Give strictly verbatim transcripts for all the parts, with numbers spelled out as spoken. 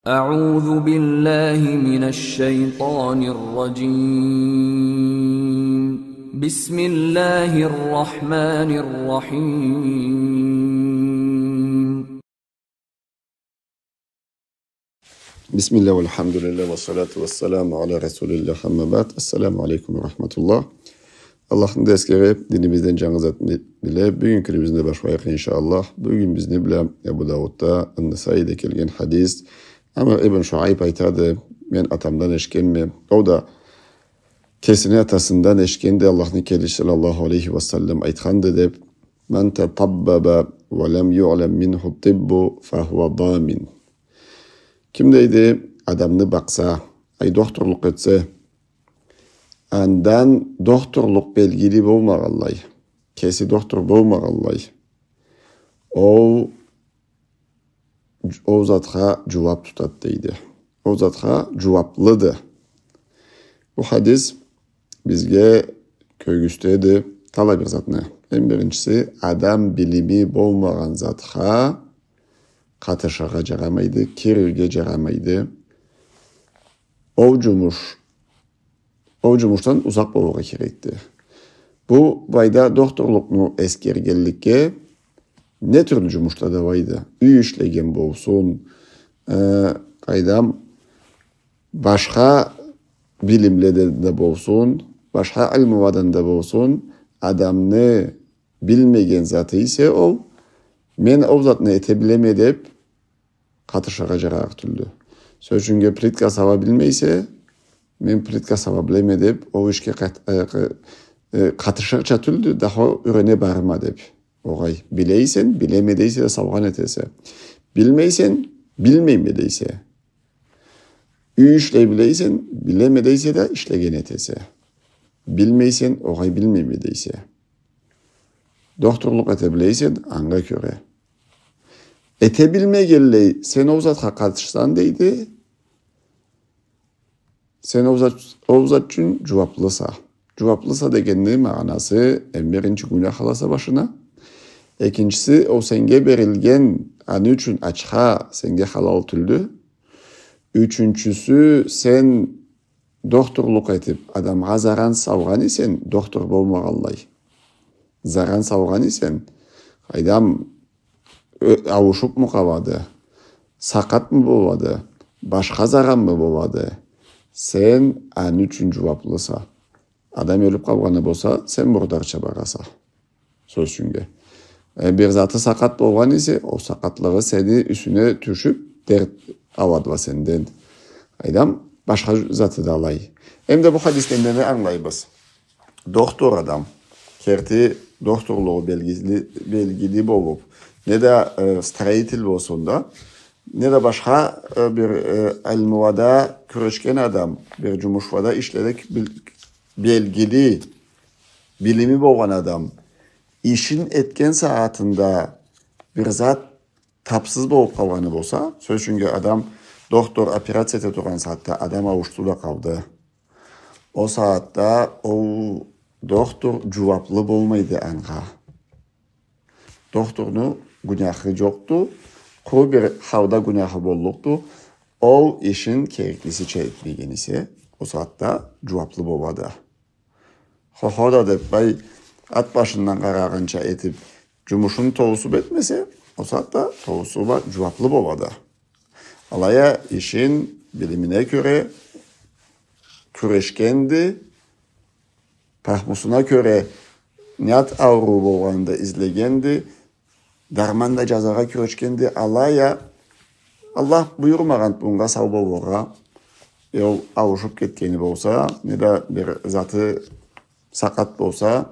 أعوذ بالله من الشيطان الرجيم. بسم الله الرحمن الرحيم. بسم الله والحمد لله والصلاة والسلام على رسول الله، أما بعد. السلام عليكم ورحمة الله. Аллахны да эсгере, динибизден джангы затны биле, бюгюн кюнюбюзню да башлайыкъ, иншаАллах. Бюгюн бизни бла Абу Даудда, Ан-Насаиде келген хадис. Амр ибн Шуайб айтады, мен атамдан эшитгенме, ол да кесини атасындан эшитгенди, Аллахны келечиси саллаллаху алейхи ва саллам айтханды деп: «Ман татаббаба ва лам юълам минху тиббу фахуа дамин». Ким, дейди, адамны бакъса, ай, дохтурлукъ этсе, андан дохтурлукъ белгили болмагъанлай, кеси дохтур болмагъанлай, ол, ол затха джууаб тутад, дейди. Ол затха джууаблыды. Бу хадис бизге кёргюзтеди талай бир затны. Эм биринчиси, адам билими болмагъан затха къатышыргъа джарамайды, кирирге джарамайды. Ол джумуш, ол джумушдан узакъ болургъа керекди. Бу былайда дохтурлукъну эсгергенликге, не тюрлю джумушда да былайды. Юй ишлеген болсун, э, къайдам, башха билимледен да болсун, башха илмуладан да болсун, адамны билмеген заты эсе ол, мен ол затны эте билеме деп, къатышыргъа джарарыкъ тюлдю. Сёз ючюннге, плитка сала билмейсе, мен плитка сала билеме деп, ол ишге къат-, э, къы-, э, къатышырча тюлдю, даха юйрене барма деп. Огъай, билейсен, билеме дейсе да, салгъан этесе. Билмейсен, билмейме дейсе. Юй ишлей билейсен, билеме дейсе да, ишлеген этесе. Билмейсен, огъай, билмейме дейсе. Дохтурлукъ эте билейсен, анга кёре. Эте билмегенлей сен ол затха къатышсанг, дейди, сен ол зат, ол зат ючюн джууаблыса. Джууаблыса дегенни магъанасы, эм биринчи, гюнях аласа башына. Экинчиси, ол сеннге берилген, аны ючюн ачха сеннге халал тюлдю. Ючюнчюсю, сен дохтурлукъ этип, адамгъа заран салгъан эсенг, дохтур болмагъанлай. Заран салгъан эсенг, къайдам, ё-, ауушупму къалады, сакъатмы болады, башха заранмы болады, сен аны ючюн джууаблыса. Адам ёлюп къалгъаны болса, сен мурдарча бараса. Сёз ючюннге. Э, бир заты сакъат болгъан эсе, ол сакъатлыгъы сени юсюнге тюшюп, дерт аладыла сенден. Къайдам, башха заты да алай. Эм да бу хадисден не ангылайбыз? Дохтур адам, керти дохтурлугъу белгили, белгили болуп, не да, э, строитель болсун да, не да башха, э, бир, э, илмулада кюрешген адам, бир джумушлада, ишледе бил-, белгили, билими болгъан адам ишин этген сагъатында бир зат тапсыз болуп къалгъаны болса, сёз ючюннге, адам дохтур операция эте тургъан сагъатда адам ауушду да къалды. Ол сагъатда ол дохтур джууаплы болмайды анга. Дохтурну гюняхы джокъду, къуру бир халда гюняхы боллукъду. Ол ишин кереклисича этмеген эсе, ол сагъатда джууаплы болады. Хо-хо да деп, бай, ат башындан къарагъанча этип, джумушун толусу бла этмесе, ол сагъатда толусу бла джууаплы болады. Алай а ишин билимине кёре кюрешгенди, пахмусуна кёре не ауруу болгъанын да излегенди, дарман да джазаргъа кюрешгенди, алай а Аллах буюрмагъан мунга сау болургъа, э, ол ауушуп кетгени болса, не да бир заты сакъат болса,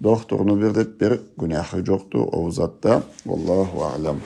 дохтурну бир да бир гюняхы джокъду ол затда. Уаллаху аълам.